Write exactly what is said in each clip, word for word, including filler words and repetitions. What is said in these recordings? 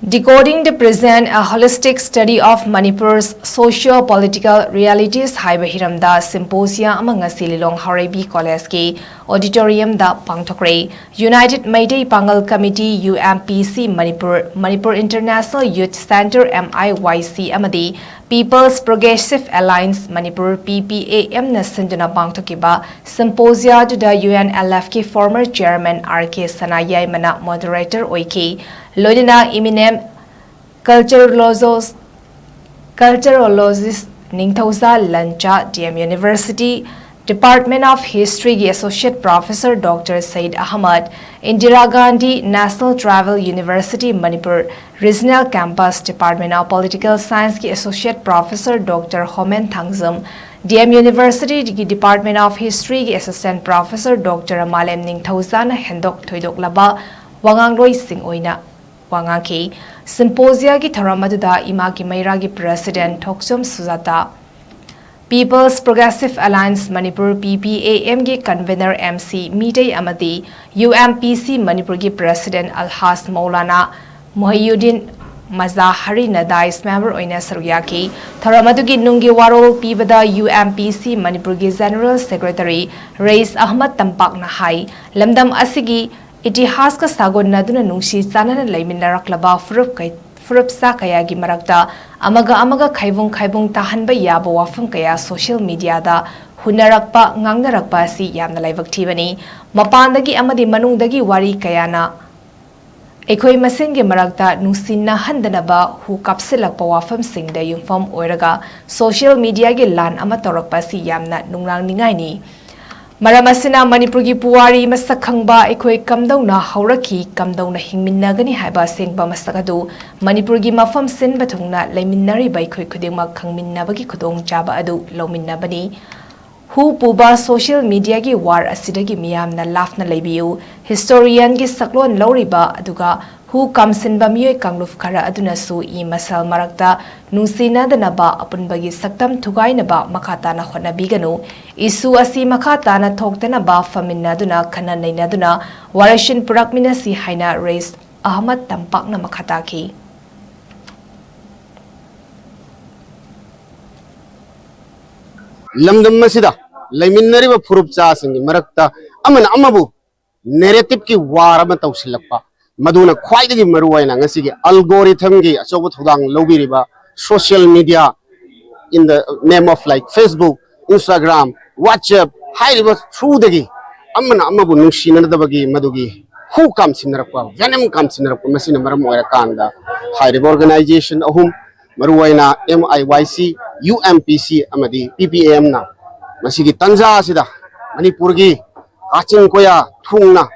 Decoding the Present, A Holistic Study of Manipur's Socio-Political Realities ꯍꯥꯏꯕ ꯍꯤꯔꯝꯗ symposium ꯑꯃ ꯉꯁꯤ ꯂꯤꯂꯣꯡ ꯍꯥꯎꯔꯩꯕꯤ ꯀꯣꯂꯦꯖꯀꯤ auditoriumꯗ ꯄꯥꯡꯊꯣꯛꯈ꯭ꯔꯦ꯫ United Meitei Pangal Committee, U M P C Manipur, Manipur International Youth Centre, M I Y C, ꯑꯃꯗꯤ People's Progressive Alliance Manipur, P P A M, ꯅ ꯁꯤꯟꯗꯨꯅ ꯄꯥꯡꯊꯣꯛꯈꯤꯕ symposium ꯑꯗꯨꯗ U N L Fꯀꯤ former chairman R K ꯁꯅꯥꯌꯥꯏꯃꯅ moderator ꯑꯣꯏꯈꯤ꯫ ꯂꯣꯏꯅꯅ eminent culturologist, culturologist ꯅꯤꯡꯊꯧꯖꯥ ꯂꯟꯆꯥ, D M University Department of Historyꯒꯤ Associate Professor Doctor Said Ahmad, Indira Gandhi National Tribal University Manipur Regional Campus Department of Political Scienceꯀꯤ Associate Professor Doctor Homen Thangzum, D M Universityꯒꯤ Department of Historyꯒꯤ Assistant Professor Doctor Malem ꯅꯤꯡꯊꯧꯖꯥꯅ ꯍꯦꯟꯗꯣꯛ ꯊꯣꯏꯗꯣꯛꯂꯕ ꯋꯥꯉꯥꯡꯂꯣꯏꯁꯤꯡ ꯑꯣꯏꯅ ꯋꯥ ꯉꯥꯡꯈꯤ꯫ Symposiumꯒꯤ ꯊꯧꯔꯝ ꯑꯗꯨꯗ ꯏꯃꯥꯒꯤ ꯃꯩꯔꯥꯒꯤ President Thokchom ꯁꯨꯖꯥꯇꯥ, People's Progressive Alliance Manipur, P P A Mꯒꯤ convener M C Meitei ꯑꯃꯗꯤ U M P C ꯃꯅꯤꯄꯨꯔꯒꯤ President ꯑꯜꯍꯥꯖ Maulana ꯃꯣꯍꯤꯌꯨꯗꯤꯟ ꯃꯖꯥꯍꯔꯤꯅ dais member ꯑꯣꯏꯅ ꯁꯔꯨꯛ ꯌꯥꯈꯤ꯫ ꯊꯧꯔꯝ ꯑꯗꯨꯒꯤ ꯅꯨꯡꯒꯤ ꯋꯥꯔꯣꯜ ꯄꯤꯕꯗ U M P C ꯃꯅꯤꯄꯨꯔꯒꯤ General Secretary ꯔꯌꯤꯁ ꯑꯍꯃꯗ ꯇꯝꯄꯥꯛꯅ ꯍꯥꯏ, ꯂꯝꯗꯝ ꯑꯁꯤꯒꯤ ꯏꯇꯤꯍꯥꯁꯀ ꯁꯥꯒꯣꯟꯅꯗꯨꯅ ꯅꯨꯡꯁꯤ ꯆꯥꯟꯅꯅ ꯂꯩꯃꯤꯟꯅꯔꯛꯂꯕ ꯐꯨꯔꯨꯞ ꯀꯩ-, ꯐꯨꯔꯨꯞꯆꯥ ꯀꯌꯥꯒꯤ ꯃꯔꯛꯇ ꯑꯃꯒ ꯑꯃꯒ ꯈꯥꯏꯕꯨꯡ ꯈꯥꯏꯕꯨꯡ ꯇꯥꯍꯟꯕ ꯌꯥꯕ ꯋꯥꯐꯝ ꯀꯌꯥ social mediaꯗ ꯍꯨꯟꯅꯔꯛꯄ, ꯉꯥꯡꯅꯔꯛꯄ ꯑꯁꯤ ꯌꯥꯝꯅ ꯂꯥꯏꯕꯛ ꯊꯤꯕꯅꯤ꯫ ꯃꯄꯥꯟꯗꯒꯤ ꯑꯃꯗꯤ ꯃꯅꯨꯡꯗꯒꯤ ꯋꯥꯔꯤ ꯀꯌꯥꯅ ꯑꯩꯈꯣꯏ ꯃꯁꯦꯟꯒꯤ ꯃꯔꯛꯇ ꯅꯨꯡꯁꯤꯅꯍꯟꯗꯅꯕ ꯍꯨ ꯀꯥꯞꯁꯤꯜꯂꯛꯄ ꯋꯥꯐꯝꯁꯤꯡꯗ ꯌꯨꯝꯐꯝ ꯑꯣꯏꯔꯒ social mediaꯒꯤ ꯂꯥꯟ ꯑꯃ ꯇꯧꯔꯛꯄ ꯑꯁꯤ ꯌꯥꯝꯅ ꯅꯨꯡꯅꯥꯡꯅꯤꯡꯉꯥꯏꯅꯤ꯫ ꯃꯔꯝ ꯑꯁꯤꯅ ꯃꯅꯤꯄꯨꯔꯒꯤ ꯄꯨꯋꯥꯔꯤ ꯃꯁꯛ ꯈꯪꯕ ꯑꯩꯈꯣꯏ ꯀꯝꯗꯧꯅ ꯍꯧꯔꯛꯈꯤ, ꯀꯝꯗꯧꯅ ꯍꯤꯡꯃꯤꯟꯅꯒꯅꯤ ꯍꯥꯏꯕ ꯑꯁꯦꯡꯕ ꯃꯁꯛ ꯑꯗꯨ ꯃꯅꯤꯄꯨꯔꯒꯤ ꯃꯐꯝ ꯁꯤꯟꯕ ꯊꯨꯡꯅ ꯂꯩꯃꯤꯟꯅꯔꯤꯕ ꯑꯩꯈꯣꯏ ꯈꯨꯗꯤꯡꯃꯛ ꯈꯪꯃꯤꯟꯅꯕꯒꯤ ꯈꯨꯗꯣꯡꯆꯥꯕ ꯑꯗꯨ ꯂꯧꯃꯤꯟꯅꯕꯅꯤ꯫ ꯍꯨ ꯄꯨꯕ social mediaꯒꯤ war ꯑꯁꯤꯗꯒꯤ ꯃꯤꯌꯥꯝꯅ ꯂꯥꯞꯅ ꯂꯩꯕꯤꯌꯨ꯫ Historianꯒꯤ ꯁꯛꯂꯣꯟ ꯂꯧꯔꯤꯕ ꯑꯗꯨꯒ ꯍꯨ ꯀꯥꯝꯁꯤꯟꯕ ꯃꯤꯑꯣꯏ ꯀꯥꯡꯂꯨꯞ ꯈꯔ ꯑꯗꯨꯅꯁꯨ ꯏ ꯃꯁꯜ ꯃꯔꯛꯇ ꯅꯨꯡꯁꯤꯅꯗꯅꯕ, ꯑꯄꯨꯟꯕꯒꯤ ꯁꯛꯇꯝ ꯊꯨꯒꯥꯏꯅꯕ ꯃꯈꯥ ꯇꯥꯅ ꯍꯣꯠꯅꯕꯤꯒꯅꯨ꯫ Issue ꯑꯁꯤ ꯃꯈꯥ ꯇꯥꯅ ꯊꯣꯛꯇꯅꯕ ꯐꯝꯃꯤꯟꯅꯗꯨꯅ, ꯈꯟꯅ ꯅꯩꯅꯗꯨꯅ ꯋꯥꯔꯣꯏꯁꯤꯟ ꯄꯨꯔꯛꯃꯤꯟꯅꯁꯤ ꯍꯥꯏꯅ ꯔꯌꯤꯁ ꯑꯍꯃꯗ ꯇꯝꯄꯥꯛꯅ ꯃꯈꯥ ꯇꯥꯈꯤ꯫ ꯂꯝꯗꯝ ꯑꯁꯤꯗ ꯂꯩꯃꯤꯟꯅꯔꯤꯕ ꯐꯨꯔꯨꯞꯆꯥꯁꯤꯡꯒꯤ ꯃꯔꯛꯇ ꯑꯃꯅ ꯑꯃꯕꯨ ꯅꯦꯔꯦꯇꯤꯞꯀꯤ ꯋꯥꯔ ꯑꯃ ꯇꯧꯁꯤꯜꯂꯛꯄ, ꯃꯗꯨꯅ ꯈ꯭ꯋꯥꯏꯗꯒꯤ ꯃꯔꯨꯑꯣꯏꯅ ꯉꯁꯤꯒꯤ ꯑꯜꯒꯣꯔꯤꯊꯝꯒꯤ ꯑꯆꯧꯕ ꯊꯧꯗꯥꯡ ꯂꯧꯕꯤꯔꯤꯕ social media, in the name of like Facebook, Instagram, WhatsApp ꯍꯥꯏꯔꯤꯕ through ꯗꯒꯤ ꯑꯃꯅ ꯑꯃꯕꯨ ꯅꯨꯡꯁꯤꯅꯗꯕꯒꯤ ꯃꯗꯨꯒꯤ ꯍꯨ ꯀꯥꯝꯁꯤꯟꯅꯔꯛꯄ, venom ꯀꯥꯝꯁꯤꯟꯅꯔꯛꯄ, ꯃꯁꯤꯅ ꯃꯔꯝ ꯑꯣꯏꯔꯀꯥꯟꯗ ꯍꯥꯏꯔꯤꯕ organization ꯑꯍꯨꯝ, ꯃꯔꯨꯑꯣꯏꯅ M I Y C, U M P C ꯑꯃꯗꯤ P P A M ꯅ ꯃꯁꯤꯒꯤ ꯇꯥꯟꯖꯥ ꯑꯁꯤꯗ ꯃꯅꯤꯄꯨꯔꯒꯤ ꯀꯥꯆꯤꯟ ꯀꯣꯌꯥ ꯊꯨꯡꯅ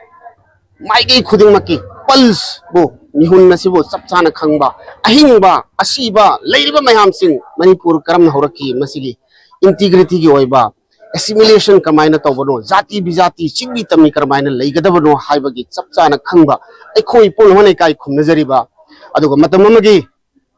ꯃꯥꯏꯀꯩ ꯈꯨꯗꯤꯡꯃꯛꯀꯤ pulse ꯕꯨ, ꯃꯤꯍꯨꯟ ꯑꯁꯤꯕꯨ ꯆꯞ ꯆꯥꯅ ꯈꯪꯕ, ꯑꯍꯤꯡꯕ, ꯑꯁꯤꯕ ꯂꯩꯔꯤꯕ ꯃꯌꯥꯝꯁꯤꯡ, ꯃꯅꯤꯄꯨꯔ ꯀꯔꯝꯅ ꯍꯧꯔꯛꯈꯤ, ꯃꯁꯤꯒꯤ integrity ꯒꯤ ꯑꯣꯏꯕ assimilation ꯀꯃꯥꯏꯅ ꯇꯧꯕꯅꯣ, ꯖꯥꯇꯤ ꯕꯤꯖꯥꯇꯤ, ꯆꯤꯡꯃꯤ ꯇꯝꯃꯤ ꯀꯔꯝꯍꯥꯏꯅ ꯂꯩꯒꯗꯕꯅꯣ ꯍꯥꯏꯕꯒꯤ ꯆꯞ ꯆꯥꯅ ꯈꯪꯕ ꯑꯩꯈꯣꯏ ꯄꯨꯝꯅꯃꯛꯅ ꯏꯀꯥꯏ ꯈꯨꯝꯅꯖꯔꯤꯕ, ꯑꯗꯨꯒ ꯃꯇꯝ ꯑꯃꯒꯤ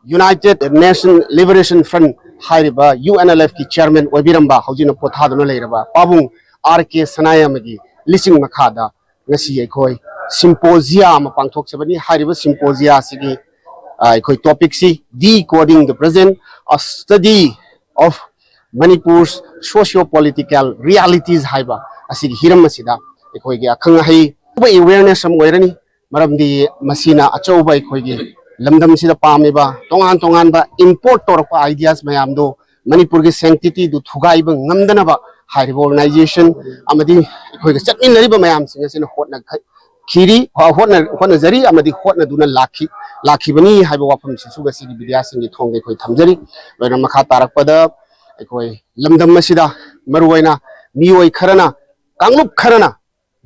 United Nation Liberation Front ꯍꯥꯏꯔꯤꯕ U N L F ꯀꯤ chairman ꯑꯣꯏꯕꯤꯔꯝꯕ, ꯍꯧꯖꯤꯛꯅ ꯄꯣꯊꯥꯗꯨꯅ ꯂꯩꯔꯕ ꯄꯥꯕꯨꯡ R K ꯁꯅꯥꯌꯥꯝꯕꯒꯤ ꯂꯤꯆꯤꯡ ꯃꯈꯥꯗ ꯉꯁꯤ ꯑꯩꯈꯣꯏ symposia ꯑꯃ ꯄꯥꯡꯊꯣꯛꯆꯕꯅꯤ꯫ ꯍꯥꯏꯔꯤꯕ symposia ꯑꯁꯤꯒꯤ, ꯑ, ꯑꯩꯈꯣꯏ topic ꯁꯤ Decoding the Present, A Study of Manipur's Socio-Political Realities ꯍꯥꯏꯕ ꯑꯁꯤꯒꯤ ꯍꯤꯔꯝ ꯑꯁꯤꯗ ꯑꯩꯈꯣꯏꯒꯤ ꯑꯈꯪ ꯑꯍꯩ ꯑꯆꯧꯕ awareness ꯑꯃ ꯑꯣꯏꯔꯅꯤ꯫ ꯃꯔꯝꯗꯤ ꯃꯁꯤꯅ ꯑꯆꯧꯕ ꯑꯩꯈꯣꯏꯒꯤ ꯂꯝꯗꯝꯁꯤꯗ ꯄꯥꯝꯃꯤꯕ ꯇꯣꯉꯥꯟ ꯇꯣꯉꯥꯟꯕ import ꯇꯧꯔꯛꯄ ideas ꯃꯌꯥꯝꯗꯣ ꯃꯅꯤꯄꯨꯔꯒꯤ sanctity ꯗꯨ ꯊꯨꯒꯥꯏꯕ ꯉꯝꯗꯅꯕ ꯍꯥꯏꯔꯤꯕ organization ꯑꯃꯗꯤ ꯑꯩꯈꯣꯏꯒ ꯆꯠꯃꯤꯟꯅꯔꯤꯕ ꯃꯌꯥꯝꯁꯤꯡ ꯑꯁꯤꯅ ꯍꯣꯠꯅꯈꯤꯔꯤ, ꯍꯣꯠꯅ-, ꯍꯣꯠꯅꯖꯔꯤ ꯑꯃꯗꯤ ꯍꯣꯠꯅꯗꯨꯅ ꯂꯥꯛꯈꯤ-, ꯂꯥꯛꯈꯤꯕꯅꯤ ꯍꯥꯏꯕ ꯋꯥꯐꯝꯁꯤꯁꯨ ꯉꯁꯤꯒꯤ media ꯁꯤꯡꯒꯤ ꯊꯣꯡꯗ ꯑꯩꯈꯣꯏ ꯊꯝꯖꯔꯤ꯫ ꯂꯣꯏꯅ ꯃꯈꯥ ꯇꯥꯔꯛꯄꯗ ꯑꯩꯈꯣꯏ ꯂꯝꯗꯝ ꯑꯁꯤꯗ ꯃꯔꯨꯑꯣꯏꯅ ꯃꯤꯑꯣꯏ ꯈꯔꯅ, ꯀꯥꯡꯂꯨꯞ ꯈꯔꯅ,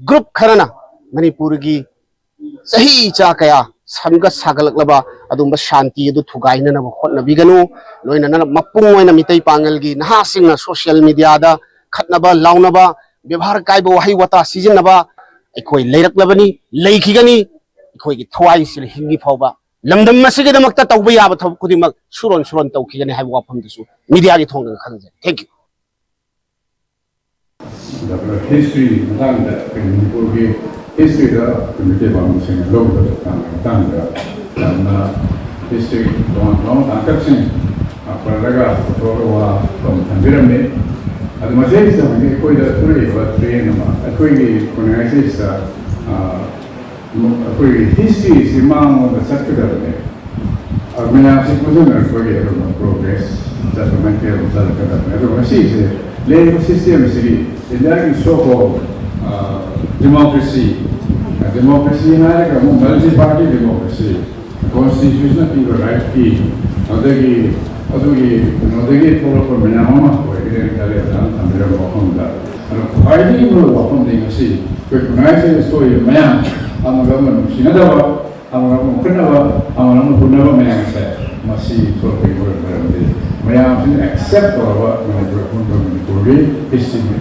group ꯈꯔꯅ ꯃꯅꯤꯄꯨꯔꯒꯤ ꯆꯍꯤ ꯆꯥ ꯀꯌꯥ ꯁꯦꯝꯒꯠ ꯁꯥꯒꯠꯂꯛꯂꯕ ꯑꯗꯨꯒꯨꯝꯕ ꯁꯥꯟꯇꯤ ꯑꯗꯨ ꯊꯨꯒꯥꯏꯅꯅꯕ ꯍꯣꯠꯅꯕꯤꯒꯅꯨ꯫ ꯂꯣꯏꯅꯅ ꯃꯄꯨꯡ ꯑꯣꯏꯅ ꯃꯤꯇꯩ ꯄꯥꯉꯜꯒꯤ ꯅꯍꯥꯁꯤꯡꯅ social media ꯗ ꯈꯠꯅꯕ ꯂꯥꯎꯅꯕ, ꯕꯦꯕꯥꯔ ꯀꯥꯏꯕ ꯋꯥꯍꯩ ꯋꯥꯇꯥ ꯁꯤꯖꯤꯟꯅꯕ ꯑꯩꯈꯣꯏ ꯂꯩꯔꯛꯂꯕꯅꯤ, ꯂꯩꯈꯤꯒꯅꯤ꯫ ꯑꯩꯈꯣꯏꯒꯤ ꯊꯋꯥꯏꯁꯤꯅ ꯍꯤꯡꯉꯤ ꯐꯥꯎꯕ ꯂꯝꯗꯝ ꯑꯁꯤꯒꯤꯗꯃꯛꯇ ꯇꯧꯕ ꯌꯥꯕ ꯊꯕꯛ ꯈꯨꯗꯤꯡꯃꯛ ꯁꯨꯔꯣꯟ ꯁꯨꯔꯣꯟ ꯇꯧꯈꯤꯒꯅꯤ ꯍꯥꯏꯕ ꯋꯥꯐꯝꯗꯨꯁꯨ media ꯒꯤ ꯊꯣꯡꯗ ꯈꯪꯖꯩ꯫ Thank you꯫ ꯗꯣꯛꯇꯔ ꯍꯤꯁꯇ꯭ꯔꯤꯒꯤ ꯃꯇꯥꯡꯗ ꯑꯩꯈꯣꯏ ꯃꯅꯤꯄꯨꯔꯒꯤ ꯍꯤꯁꯇ꯭ꯔꯤꯗ ꯀꯃꯤꯇꯤ ꯄꯥꯝꯕꯁꯤꯡꯅ ꯂꯧꯒꯗꯕ ꯃꯇꯥꯡꯗ ꯌꯥꯝꯅ ꯍꯤꯁꯇ꯭ꯔꯤ ꯇꯣꯉꯥꯟ ꯇꯣꯉꯥꯟꯕ ꯇꯥꯡꯀꯛꯁꯤꯡ ꯄꯜꯂꯒ ꯄꯨꯊꯣꯛꯑꯒ ꯋꯥꯐꯝ ꯊꯝꯕꯤꯔꯝꯃꯤ꯫ ꯑꯗꯨ ꯃꯁꯤꯗꯩꯁꯤꯗ ꯍꯧꯖꯤꯛ ꯑꯩꯈꯣꯏꯗ ꯊꯣꯛꯂꯛꯏꯕ ꯇ꯭ꯔꯦꯟ ꯑꯃ ꯑꯩꯈꯣꯏꯒꯤ ꯈꯨꯟꯅꯥꯏꯁꯤꯗ ꯑꯩꯈꯣꯏꯒꯤ ꯍꯤꯁꯇ꯭ꯔꯤꯁꯤ ꯃꯥꯡꯂꯣꯝꯗ ꯆꯠꯀꯗꯕꯅꯦ꯫ ꯃꯌꯥꯝꯁꯤ ꯄꯨꯟꯁꯤꯟꯅꯔꯛꯄꯒꯤ ꯑꯗꯨꯝ ꯄ꯭ꯔꯣꯒ꯭ꯔꯦꯁ ꯆꯠꯄ ꯃꯥꯏꯀꯩ ꯑꯗꯨꯝ ꯆꯠꯂꯛꯀꯗꯕꯅꯤ꯫ ꯑꯗꯨꯒ ꯉꯁꯤꯁꯦ ꯂꯩꯔꯤꯕ ꯁꯤꯁꯇꯦꯝꯁꯤꯗꯤ ꯏꯟꯗꯤꯌꯥꯒꯤ ꯁꯣ ꯀꯣꯜ ꯗꯦꯃꯣꯀ꯭ꯔꯦꯁꯤ, ꯗꯦꯃꯣꯀ꯭ꯔꯦꯁꯤ ꯍꯥꯏꯔꯒ ꯑꯃꯨꯛ ꯃꯜꯇꯤ ꯄꯥꯔꯇꯤ ꯗꯦꯃꯣꯀ꯭ꯔꯦꯁꯤ, ꯀꯣꯟꯁꯇꯤꯇ꯭ꯌꯨꯁꯟꯅ ꯄꯤꯕ ꯔꯥꯏꯠꯀꯤ ꯑꯗꯒꯤ ꯑꯗꯨꯒꯤ ꯀꯩꯅꯣꯗꯒꯤ ꯊꯣꯛꯂꯛꯄ ꯃꯌꯥꯝ ꯑꯃ ꯑꯣꯏꯒꯅꯤ ꯈꯜꯂꯦ꯫ ꯑꯣꯖꯥꯅ ꯊꯝꯕꯤꯔꯝꯕ ꯋꯥꯐꯝꯗ꯫ ꯑꯗꯣ ꯈ꯭ꯋꯥꯏꯗꯒꯤ ꯃꯔꯨ ꯋꯥꯐꯝꯗꯤ ꯉꯁꯤ ꯑꯩꯈꯣꯏ ꯈꯨꯟꯅꯥꯏꯁꯤꯗ ꯊꯣꯛꯏꯕ ꯃꯌꯥꯝ ꯑꯃꯒ ꯑꯃ ꯅꯨꯡꯁꯤꯅꯗꯕ, ꯑꯃꯒ ꯑꯃ ꯎꯈꯠꯅꯕ, ꯑꯃꯒ ꯑꯃ ꯍꯨꯟꯅꯕ ꯃꯌꯥꯝꯁꯦ ꯃꯁꯤ ꯊꯣꯛꯂꯛꯄꯒꯤ ꯃꯔꯨ ꯃꯔꯝꯗꯤ ꯃꯌꯥꯝꯁꯤꯅ ꯑꯦꯛꯁꯦꯞ ꯇꯧꯔꯕ ꯃꯅꯤꯄꯨꯔ ꯑꯄꯨꯟꯕ ꯃꯅꯤꯄꯨꯔꯒꯤ ꯍꯤꯁꯇ꯭ꯔꯤꯅꯤ꯫